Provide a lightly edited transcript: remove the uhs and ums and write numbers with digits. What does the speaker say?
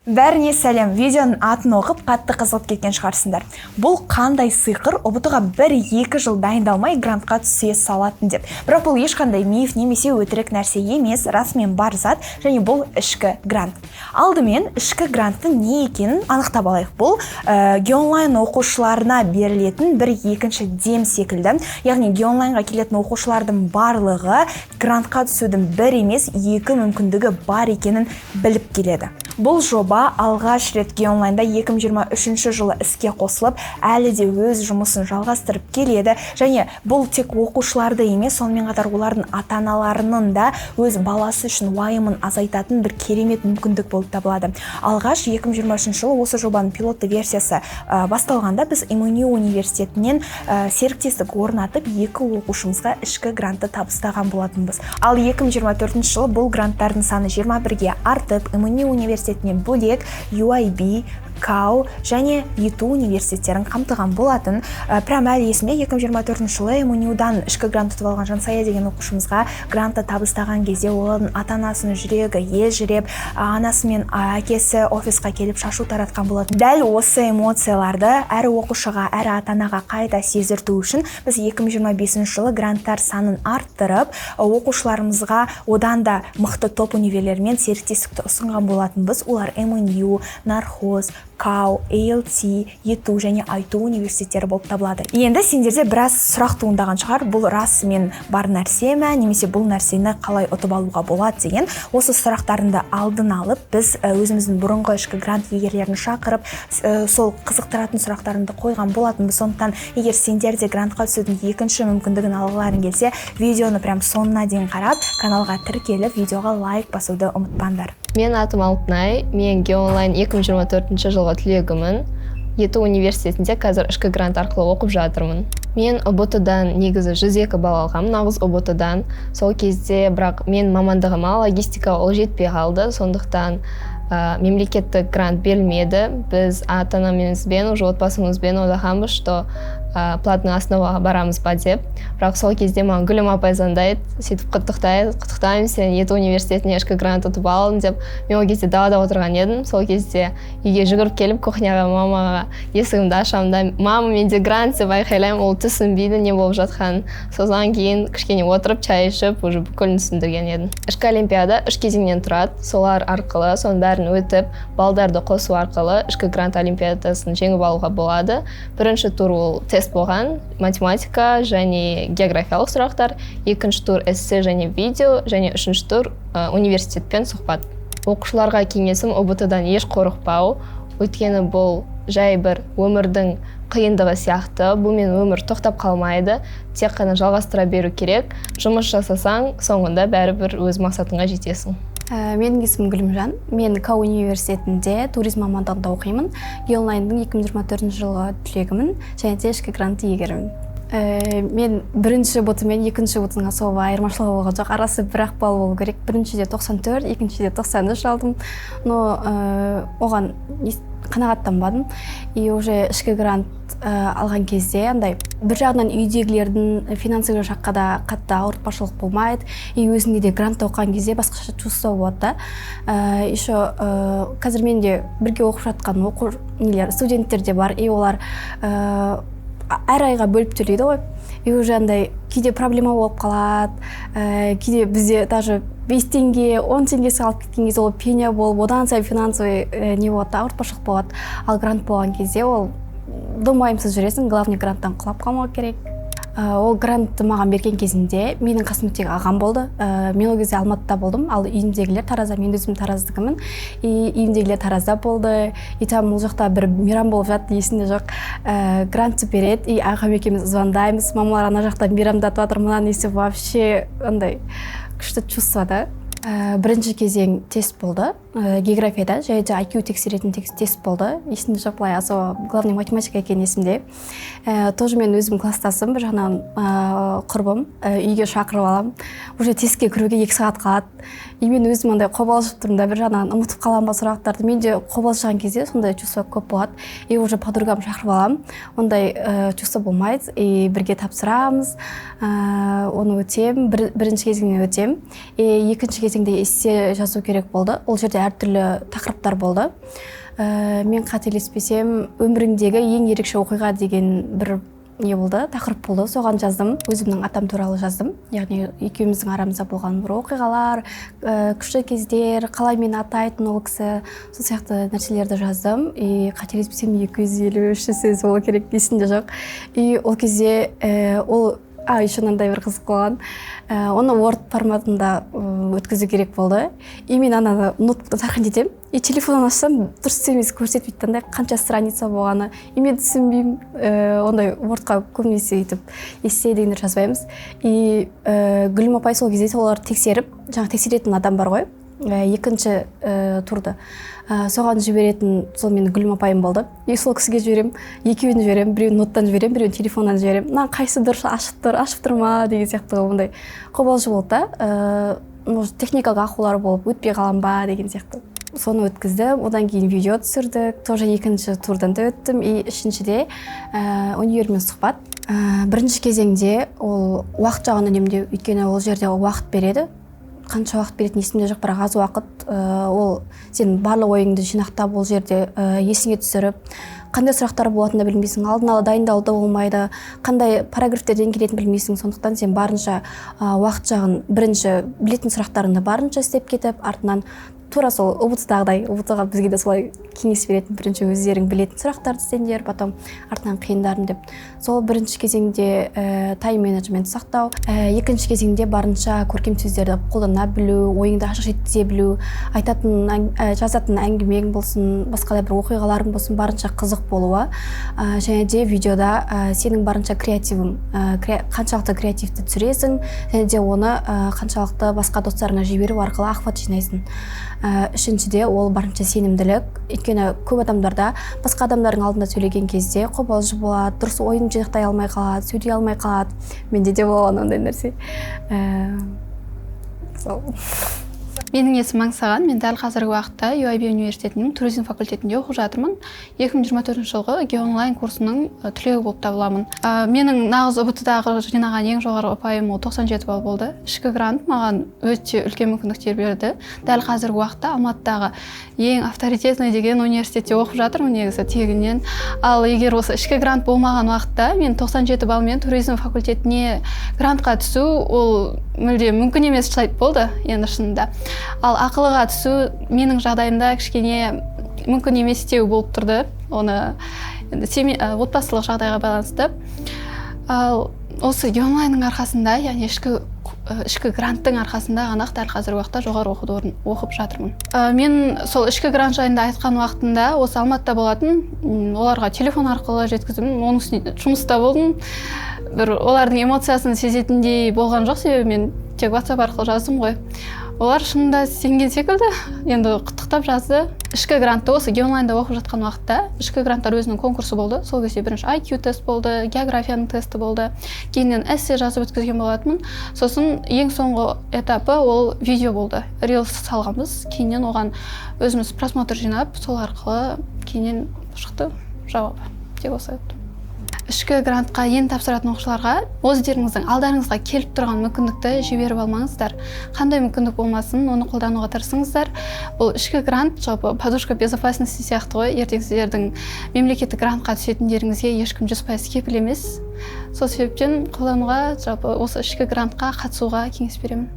Бәріне сәлем! Видеоның атын оқып, қатты қызығып кеткен шығарсыңдар. Бұл қандай сиқыр, ҰБТ-ға 1-2 жыл дайындалмай, грантқа түсе салатын деп. Бірақ бұл ешқандай миф немесе өтірік нәрсе емес, расымен бар зат және бұл ішкі грант. Алдымен ішкі гранттың не екенін анықтап алайық. Бұл Геонлайн оқушыларына берілетін бір екінші дем секілді. Яғни Геонлайнға келетін оқушылардың барлығы грантқа түсудің бір емес, екі мүмкіндігі бар екенін біліп келеді. Бұл жоба алғаш рет Геонлайнда 2023 жылы іске қосылып, әлі де өз жұмысын жалғастырып келеді. Және бұл тек оқушыларды емес, сонымен қатар олардың ата-аналарының да өз баласы үшін уайымын азайтатын бір керемет мүмкіндік болып табылады. Алғаш 2023 жылы осы жобаның пилотты версиясы басталғанда, біз МНЮ университетінен серіктестік орнатып, екі оқушымызға ішкі грантты табыстаған болатынбыз. Ал 2024 жылы бұл гранттардың саны 21-ге артып, МНЮ университетінен бөлек UIB, КАУ және ЕТУ университеттерін қамтыған болатын. Прям әлі есімде, 2024 жылы МНЮ-дан ішкі грант ұтып алған Жансая деген оқушымызға грантты табыстаған кезде оның ата анасының жүрегі елжіреп, анасы мен әкесі офисқа келіп, шашу таратқан болатын. Дәл осы эмоцияларды әр оқушыға, әр ата анаға қайта сездірту үшін біз 2025 жылы гранттар санын арттырып, оқушыларымызға одан да мықты топ универлермен серіктестікті ұсынған болатынбыз. Олар МНЮ, Нархоз, КАУ, ALT, ЕТУ және АЙТУ университеттері болып табылады. Енді сендерде біраз сұрақ туындаған шығар: бұл расымен бар нәрсе ме немесе бұл нәрсені қалай ұтып алуға болады деген. Осы сұрақтарыңды алдын алып, біз өзіміздің бұрынғы ішкі грант иегерлерін шақырып, сол қызықтыратын сұрақтарыңды қойған болатынбыз. Сондықтан егер сендер де грантқа түсудің екінші мүмкіндігін алғыларың келсе, видеоны прям соңына дейін қарап, каналға тіркеліп, видеоға лайк басуды ұмытпаңдар. Мен атым Алтынай, мен Геонлайн 2024 жылғы түлегімін. ЕТУ университетінде қазір ішкі грант арқылы оқып жатырмын. Мен ҰБТ-дан негізі 102 балл алғанмын, нағыз ҰБТ-дан. Сол кезде бірақ мен мамандығыма, логистика, ол жетпей қалды, сондықтан мемлекеттік грант берілмеді. Біз ата анамызбен, уже отбасымызбен ойлағанбыз, что платный основаға барамыз ба деп. Бірақ сол кезде маған Гүлім апай звондайды, сөйтіп құттықтайды: «Құттықтаймын, сен ЕТУ университетіне ішкі грант ұтып алдың», – деп. Мен ол кезде далада отырған едім. Сол кезде үйге жүгіріп келіп, кухняға, мамаға есігімді ашамын да: «Мама, менде грант!» – деп айқайлаймын. Ол түсінбейді не болып жатқанын. Содан кейін кішкене отырып, чай ішіп, уже бүкілін түсіндірген едім. Ішкі олимпиада үш кезеңнен тұрады. Солар арқылы, соның бәрін өтіп, балдарды қосу арқылы ішкі грант олимпиадасын жеңіп алуға болады. Бірінші тур ол тест болған, математика және географиялық сұрақтар. Екінші тур эссе және видео, және үшінші тур университетпен сұхбат. Оқушыларға кеңесім: ҰБТ дан еш қорықпау, өйткені бұл жай бір өмірдің қиындығы сияқты. Бұмен өмір тоқтап қалмайды, тек қана жалғастыра беру керек. Жұмыс жасасаң, соңында бәрібір өз мақсатыңа жетесің. Менің есімім Гүлімжан. Мен КАУ университетінде туризм мамандығында оқимын. Геонлайнның 2024 жылғы түлегімін және де ішкі грант иегерімін. Мен бірінші ҰБТ мен екінші ҰБТ-ның особо айырмашылығы болған жоқ, арасы бір ақ балл болу керек. Біріншіде 94, екіншіде 93 алдым, но оған қанағаттанбадым. И уже ішкі грант алған кезде андай бір жағынан үйдегілердің финансовый жаққа да қатты ауыртпашылық болмайды, и өзіңде де грантта оқыған кезде басқаша чувство болады да. Еще қазір менде бірге оқып жатқан оқу нелер, студенттер де бар, и олар әр айға бөліп төлейді ғой. И уже андай кейде проблема болып қалады. Кейде бізде даже 5 теңге, 10 теңгесі қалып кеткен кезде ол пеня болып, одан сайын финансовый не болады да, ауыртпашылық болады. Ал грант болған кезде ол дым уайымсыз жүресің, главный гранттан құлап қалмау керек. Ол грантты маған берген кезінде менің қасымда тек ағам болды. Мен ол кезде Алматыда болдым, ал үйімдегілер Таразда. Мен өзім Тараздікімін, и үйімдегілер Таразда болды. И там ол жақта бір мейрам болып жатты, есімде жоқ. Грантты береді, и ағам екеуміз звондаймыз: «Мамалар ана жақта мейрамдатып жатыр», мына несі вообще андай күшті чувство да. Бірінші кезең тест болды, географияда және де IQ тексеретін тест болды, есімде жоқ былай особо, главный математика екені есімде. Тоже мен өзім класстасым, бір жағынан құрбым, үйге шақырып аламын. Уже тестке кіруге 2 сағат қалады, и мен өзім андай қобалжып тұрмын да, бір жағынан ұмытып қаламын ба сұрақтарды. Менде қобалжыған кезде сондай чувство көп болады. И уже подругамды шақырып аламын, ондай чувство болмайды, и бірге тапсырамыз. Оны өтемін, бірінші кезеңнен өтемін. И екінші кезеңде эссе жазу керек болды. Ол жерде әртүрлі сұрақтар болды. әртүрлі тақырыптар болды. Мен қателеспесем, өміріңдегі ең ерекше оқиға деген бір не болды, тақырып болды, соған жаздым. Өзімнің атам туралы жаздым, яғни екеуміздің арамызда болған бір оқиғалар, күшті кездер, қалай мені атайтын ол кісі, сол сияқты нәрселерді жаздым. И қателеспесем, 253 сөз болу керек, есімде жоқ. И ол кезде ол еще мынандай бір қызық болған. Оны Word форматында өткізу керек болды. И мен ананы ноутбукта сохранить етемін, и телефоннан ашсам, дұрыс емес көрсетпейді андай қанша страница болғаны. И мен түсінбеймін, ондай Wordқа көбінесе өйтіп эссе дегендер жазбаймыз. И Гүлім апай сол кезде соларды тексеріп, жаңағы тексеретін адам бар ғой, екінші турды, соған жіберетін сол менің Гүлім апайым болды. И сол кісіге жіберемін, екеуін жіберемін: біреуін ноттан жіберемін, біреуін телефоннан жіберемін, мына қайсысы дұрыс ашып тұр, ашып тұр ма деген сияқты. Ондай қобалжу болды да, может, техникалық ақаулар болып өтпей қаламын ба деген сияқты. Соны өткіздім. Одан кейін видео түсірдік, тоже екінші турдан да өттім. И үшіншіде универмен сұхбат. Бірінші кезеңде ол уақыт жағын үнемдеу, өйткені ол жерде уақыт береді, қанша уақыт беретіні есімде жоқ, бірақ аз уақыт. Ол сен барлық ойыңды жинақтап, ол жерде есіңе түсіріп, қандай сұрақтар болатынын да білмейсің, алдын ала дайындалу да болмайды, қандай параграфтерден келетінін білмейсің. Сондықтан сен барынша уақыт жағын, бірінші білетін сұрақтарыңды барынша істеп кетіп, артынан тура сол ҰБТ-дағыдай, ҰБТ-ға бізге де солай кеңес беретін: бірінші өздерің білетін сұрақтарды істеңдер, потом артынан қиындарын деп. Сол бірінші кезеңде тайм-менеджмент сақтау. Екінші кезеңде барынша көркем сөздерді қолдана білу, ойыңды ашық жеткізе білу, айтатын жазатын әңгімең болсын, басқа да бір оқиғаларың болсын, барынша қызық болуы. Және де видеода сенің барынша креативің, қаншалықты креативті түсіресің және де оны қаншалықты басқа достарыңа жіберу арқылы охват жинайсың. Үшіншіде ол барынша сенімділік, өйткені көп адамдарда басқа адамдардың алдында сөйлеген кезде қобалжу болады, дұрыс ойын жинақтай алмай қалады, сөйлей алмай қалады. Менде де болған ондай нәрсе. Сол. Менің есімім Аңсаған. Мен дәл қазіргі уақытта UIB университетінің туризм факультетінде оқып жатырмын. 2024 жылғы Геонлайн курсының түлегі болып табыламын. Менің нағыз ҰБТ-дағы жинаған ең жоғары ұпайым ол 97 балл болды. Ішкі грант маған өте үлкен мүмкіндіктер берді. Дәл қазіргі уақытта Алматыдағы ең авторитетный деген университетте оқып жатырмын негізі тегіннен. Ал егер осы ішкі грант болмаған уақытта мен 97 баллмен туризм факультетіне грантқа түсу ол мүлде мүмкін емес сайт болды енді шынында. Ал ақылыға түсу менің жағдайымда кішкене мүмкін еместеу болып тұрды, оны енді отбасылық жағдайға байланысты. Ал осы онлайнның арқасында, яғни ішкі гранттың арқасында ғана дәл қазіргі уақытта жоғары оқуды орын, оқып жатырмын. Мен сол ішкі грант жайында айтқан уақытында осы Алматыда болатын, оларға телефон арқылы жеткіздім. Оның үстіне жұмыста болдым, бір олардың эмоциясын сезетіндей болған жоқ, себебі мен тек WhatsApp арқылы жаздым ғой. Олар шынында сенген секілді, енді құттықтап жазды. Ішкі грантты осы геонлайнда оқып жатқан уақытта ішкі гранттар өзінің конкурсы болды. Сол кезде бірінші IQ тест болды, географияның тесті болды, кейіннен эссе жазып өткізген болатынмын. Сосын ең соңғы этапы ол видео болды, рилс салғанбыз. Кейіннен оған өзіміз просмотр жинап, сол арқылы кейіннен шықты жауап деп осылай өтті. Ішкі грантқа ең тапсыратын оқушыларға: өздеріңіздің алдарыңызға келіп тұрған мүмкіндікті жіберіп алмаңыздар. Қандай мүмкіндік болмасын, оны қолдануға тырысыңыздар. Бұл ішкі грант жалпы подушка безопасности сияқты ғой. Ертең сіздердің мемлекеттік грантқа түсетіндеріңізге ешкім 100% кепіл емес. Сол себептен қолдануға, жалпы осы ішкі грантқа қатысуға кеңес беремін.